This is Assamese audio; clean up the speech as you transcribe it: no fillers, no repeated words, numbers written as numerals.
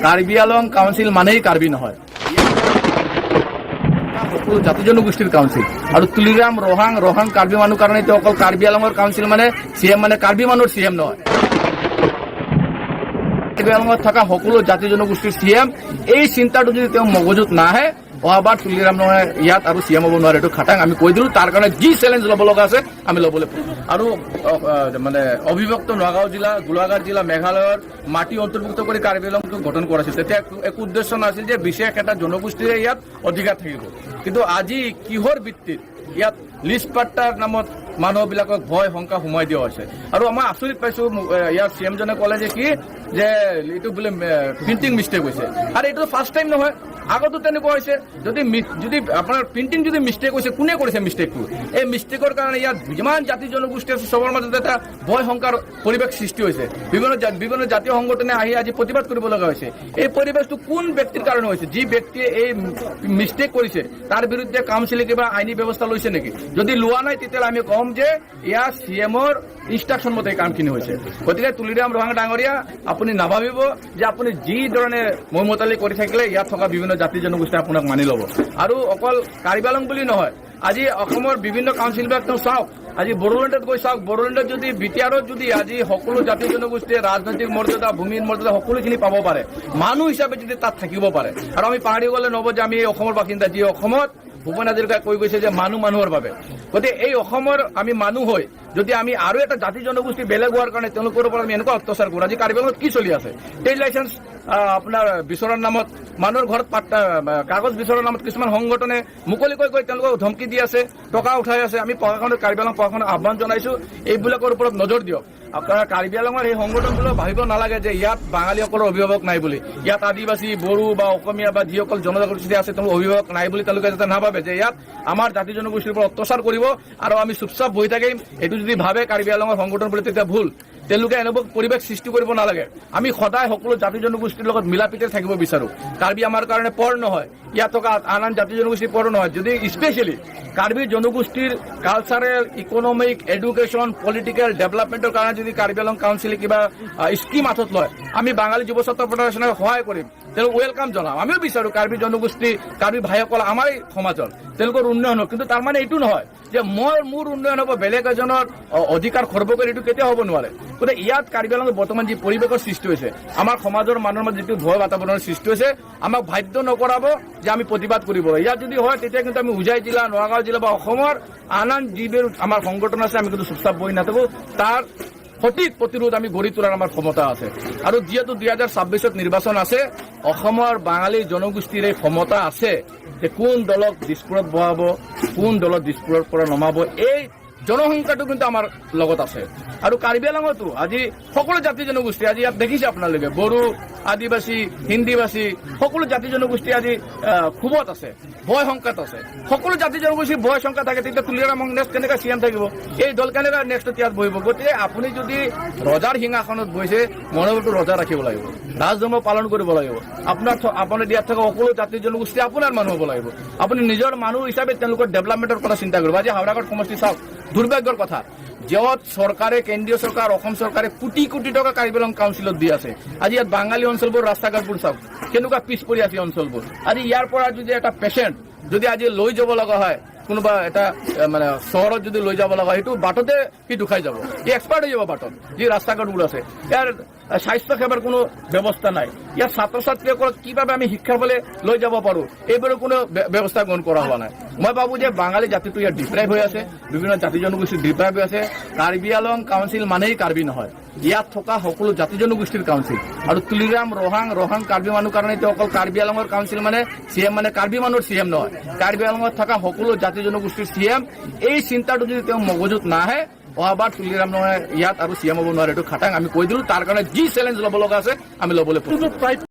কাৰ্বি আলং কাউন্সিল মানেই কাৰ্বি নহয়, সকলো জাতি জনগোষ্ঠীৰ কাউন্সিল। আৰু তুলিৰাম ৰহাং কাৰ্বি মানুহ কাৰণে তেওঁ অকল কাৰ্বি আলঙৰ কাউন্সিল মানে চি এম মানে কাৰ্বি মানুহৰ চি এম নহয়, কাৰ্বি আলঙত থকা সকলো জাতি জনগোষ্ঠীৰ চি এম। এই চিন্তাটো যদি তেওঁ মগজুত নাহে, অহাবাৰ তুলিৰাম নহয় ইয়াত আৰু চি এম হ'ব নোৱাৰে। এইটো খাটাং আমি কৈ দিলো। তাৰ কাৰণে যি চেলেঞ্জ ল'ব লগা আছে আমি ল'বলৈ প্ৰস্তুত। আৰু মানে অবিভক্ত নগাঁও জিলা, গোলাঘাট জিলা, মেঘালয়ৰ মাটি অন্তৰ্ভুক্ত কৰি কাৰ্বি আলংটো গঠন কৰা আছিল। তেতিয়া একো উদ্দেশ্য নাছিল যে বিশেষ এটা জনগোষ্ঠীৰে ইয়াত অধিকাৰ থাকিব। কিন্তু আজি কিহৰ ভিত্তিত ইয়াত লিষ্ট পাট্টাৰ নামত মানুহবিলাকক ভয় শংকা সোমাই দিয়া হৈছে? আৰু আমাৰ আচৰিত পাইছো, ইয়াৰ চি এমজনে ক'লে যে কি যে এইটো বোলে প্ৰিণ্টিং মিষ্টেক হৈছে। আৰু এইটো ফাৰ্ষ্ট টাইম নহয়, আগতো তেনেকুৱা হৈছে। যদি আপোনাৰ প্ৰিণ্টিং যদি মিষ্টেক হৈছে, কোনে কৰিছে মিষ্টেকটো? এই মিষ্টেকৰ কাৰণে ইয়াত যিমান জাতি জনগোষ্ঠী আছে, চবৰ মাজত এটা ভয় শংকাৰ পৰিৱেশ সৃষ্টি হৈছে। বিভিন্ন জাতীয় সংগঠনে আহি আজি প্ৰতিবাদ কৰিব লগা হৈছে। এই পৰিৱেশটো কোন ব্যক্তিৰ কাৰণে হৈছে? যি ব্যক্তিয়ে এই মিষ্টেক কৰিছে, তাৰ বিৰুদ্ধে কাউন্সিলে কিবা আইনী ব্যৱস্থা লৈছে নেকি? যদি লোৱা নাই, তেতিয়াহ'লে আমি ক'ম যে ইয়াৰ চি এমৰ ইনষ্ট্ৰাকশ্যন মতে এই কামখিনি হৈছে। গতিকে তুলিৰাম ৰহাং ডাঙৰীয়া, আপুনি নাভাবিব যে আপুনি যি ধৰণে মইমতালি কৰি থাকিলে ইয়াত থকা বিভিন্ন জাতি জনগোষ্ঠীয়ে আপোনাক মানি ল'ব। আৰু অকল কাৰ্বি আলং বুলি নহয়, আজি অসমৰ বিভিন্ন কাউন্সিলবিলাক তেওঁ চাওক, আজি বড়োলেণ্ডত গৈ চাওক। বড়োলেণ্ডত যদি, বি টি আৰত যদি আজি সকলো জাতি জনগোষ্ঠীয়ে ৰাজনৈতিক মৰ্যাদা, ভূমিৰ মৰ্যাদা সকলোখিনি পাব পাৰে, মানুহ হিচাপে যদি তাত থাকিব পাৰে, আৰু আমি পাহাৰি গ'লে নহ'ব যে আমি এই অসমৰ বাসিন্দা, যি অসমত ভূপেন হাজৰিকাই কৈ গৈছে যে মানুহ মানুহৰ বাবে। গতিকে এই অসমৰ আমি মানুহ হৈ যদি আমি আৰু এটা জাতি জনগোষ্ঠী বেলেগ হোৱাৰ কাৰণে তেওঁলোকৰ ওপৰত আমি এনেকুৱা অত্যাচাৰ কৰোঁ। আজি কাৰ্বি আংলঙত কি চলি আছে? ট্ৰেড লাইচেন্স আপোনাৰ বিচৰাৰ নামত, মানুহৰ ঘৰত পাট্টা কাগজ বিচৰাৰ নামত কিছুমান সংগঠনে মুকলিকৈ কৈ তেওঁলোকক ধমকি দি আছে, টকা উঠাই আছে। আমি প্ৰশাসনক, কাৰ্বি আংলং প্ৰশাসনক আহ্বান জনাইছো, এইবিলাকৰ ওপৰত নজৰ দিয়ক। আপোনাৰ কাৰ্বি আংলঙৰ এই সংগঠনবিলাক ভাবিব নালাগে যে ইয়াত বাঙালীসকলৰ অভিভাৱক নাই বুলি, ইয়াত আদিবাসী, বড়ো বা অসমীয়া বা যিসকল জনজাতি আছে তেওঁলোক অভিভাৱক নাই বুলি তেওঁলোকে যাতে নাভাবে যে ইয়াত আমাৰ জাতি জনগোষ্ঠীৰ ওপৰত অত্যাচাৰ কৰিব আৰু আমি চুপচাপ বহি থাকিম। এইটো যদি ভাবে কাৰ্বি আংলঙৰ সংগঠন বুলি, তেতিয়া ভুল। তেওঁলোকে এনেকুৱা পৰিৱেশ সৃষ্টি কৰিব নালাগে। আমি সদায় সকলো জাতি জনগোষ্ঠীৰ লগত মিলা প্ৰীতিৰে থাকিব বিচাৰো। কাৰ্বি আমাৰ কাৰণে পৰ নহয়, ইয়াত থকা আন আন জাতি জনগোষ্ঠীৰ পৰ নহয়। যদি স্পেচিয়েলি কাৰ্বি জনগোষ্ঠীৰ কালচাৰেল, ইকনমিক, এডুকেশ্যন, পলিটিকেল ডেভেলপমেণ্টৰ কাৰণে যদি কাৰ্বি আংলং কাউন্সিলে কিবা স্কিম হাতত লয়, আমি বাঙালী যুৱ ছাত্ৰ ফেডাৰেশ্যনে সহায় কৰিম, তেওঁলোক welcome জনাম। আমিও বিচাৰো কাৰ্বি জনগোষ্ঠী, কাৰ্বি ভাইসকল আমাৰ সমাজৰ, তেওঁলোকৰ উন্নয়ন হওক। কিন্তু তাৰ মানে এইটো নহয় যে মই মোৰ উন্নয়ন হ'ব, বেলেগ এজনৰ অধিকাৰ খৰ্ব কৰি, এইটো কেতিয়াও হ'ব নোৱাৰে। গতিকে ইয়াত কাৰ্বি আংলঙত বৰ্তমান যি পৰিৱেশৰ সৃষ্টি হৈছে, আমাৰ সমাজৰ মানুহৰ মাজত যিটো ভয় বাতাবৰণৰ সৃষ্টি হৈছে, আমাক বাধ্য নকৰাব যে আমি প্ৰতিবাদ কৰিব লাগে। ইয়াত যদি হয়, তেতিয়া কিন্তু আমি হোজাই জিলা, নগাঁও জিলা বা অসমৰ আন আন যিবোৰ আমাৰ সংগঠন আছে, আমি কিন্তু চুপচাপ বহি নাথাকো। তাৰ সঠিক প্ৰতিৰোধ আমি গঢ়ি তোলাৰ আমাৰ ক্ষমতা আছে। আৰু যিহেতু 2026ত নিৰ্বাচন আছে, অসমৰ বাঙালী জনগোষ্ঠীৰ এই ক্ষমতা আছে যে কোন দলক দিছপুৰত বহাব, কোন দলক দিছপুৰৰ পৰা নমাব, এই জনসংখ্যাটো কিন্তু আমাৰ লগত আছে। আৰু কাৰ্বি আংলঙতো আজি সকলো জাতি জনগোষ্ঠী, আজি ইয়াত দেখিছে আপোনালোকে, বড়ো, আদিবাসী, হিন্দীভাষী সকলো জাতি জনগোষ্ঠী আজি ক্ষোভত আছে, ভয় শংকাত আছে। সকলো জাতি জনগোষ্ঠীৰ ভয় শংকা থাকে, তেতিয়া তুলিৰাম নেক্সট কেনেকৈ চি এম থাকিব? এই দল কেনেকৈ নেক্সট ইয়াত বহিব? গতিকে আপুনি যদি ৰজাৰ সিংহাসনত বহিছে, মনোভাৱটো ৰজা ৰাখিব লাগিব, ৰাজধৰ্ম পালন কৰিব লাগিব। আপোনাৰ ইয়াত থকা সকলো জাতি জনগোষ্ঠী আপোনাৰ মানুহ হ'ব লাগিব। আপুনি নিজৰ মানুহ হিচাপে তেওঁলোকৰ ডেভেলপমেণ্টৰ কথা চিন্তা কৰিব। আজি হাওৰাঘাট সমষ্টি চাওক, দুৰ্ভাগ্যৰ কথা, য'ত চৰকাৰে, কেন্দ্ৰীয় চৰকাৰ, অসম চৰকাৰে কোটি কোটি টকা কাৰ্বি আংলং কাউন্সিলত দি আছে, আজি ইয়াত বাঙালী অঞ্চলবোৰ, ৰাস্তা ঘাটবোৰ চাওক, কেনেকুৱা পিছ পৰি আছে অঞ্চলবোৰ। আজি ইয়াৰ পৰা যদি এটা পেচেণ্ট যদি আজি লৈ যাব লগা হয়, কোনোবা এটা মানে চহৰত যদি লৈ যাব লগা হয়, সেইটো বাটতে সি ঢুকাই যাব, সি এক্সপায়াৰ্ড হৈ যাব বাটত। যি ৰাস্তা ঘাটবোৰ আছে, ইয়াৰ স্বাস্থ্য সেৱাৰ কোনো ব্যৱস্থা নাই। ইয়াত ছাত্ৰ ছাত্ৰীসকলক কিভাৱে আমি শিক্ষাৰ ফালে লৈ যাব পাৰো, এইবোৰৰ কোনো ব্যৱস্থা গ্ৰহণ কৰা হোৱা নাই। মই ভাবো যে বাঙালী জাতিটো ইয়াত ডিপ্ৰাইভ হৈ আছে, বিভিন্ন জাতি জনগোষ্ঠী ডিপ্ৰাইভ হৈ আছে। কাৰ্বি আলং কাউন্সিল মানেই কাৰ্বি নহয়, ইয়াত থকা সকলো জাতি জনগোষ্ঠীৰ কাউন্সিল। আৰু তুলিৰাম ৰহাং কাৰ্বি মানুহ কাৰণে তেওঁ অকল কাৰ্বি আলঙৰ কাউন্সিল মানে চি এম মানে কাৰ্বি মানুহৰ চি এম নহয়, কাৰ্বি আলঙত থকা সকলো জাতি জনগোষ্ঠীৰ চি এম। এই চিন্তাটো যদি তেওঁ মগজুত নাহে, অহাবাৰ তুলিৰাম নহয় ইয়াত আৰু চি এম হ'ব নোৱাৰে। এইটো খাটাং আমি কৈ দিলো। তাৰ কাৰণে যি চেলেঞ্জ ল'ব লগা আছে আমি ল'বলৈ প্ৰস্তুত।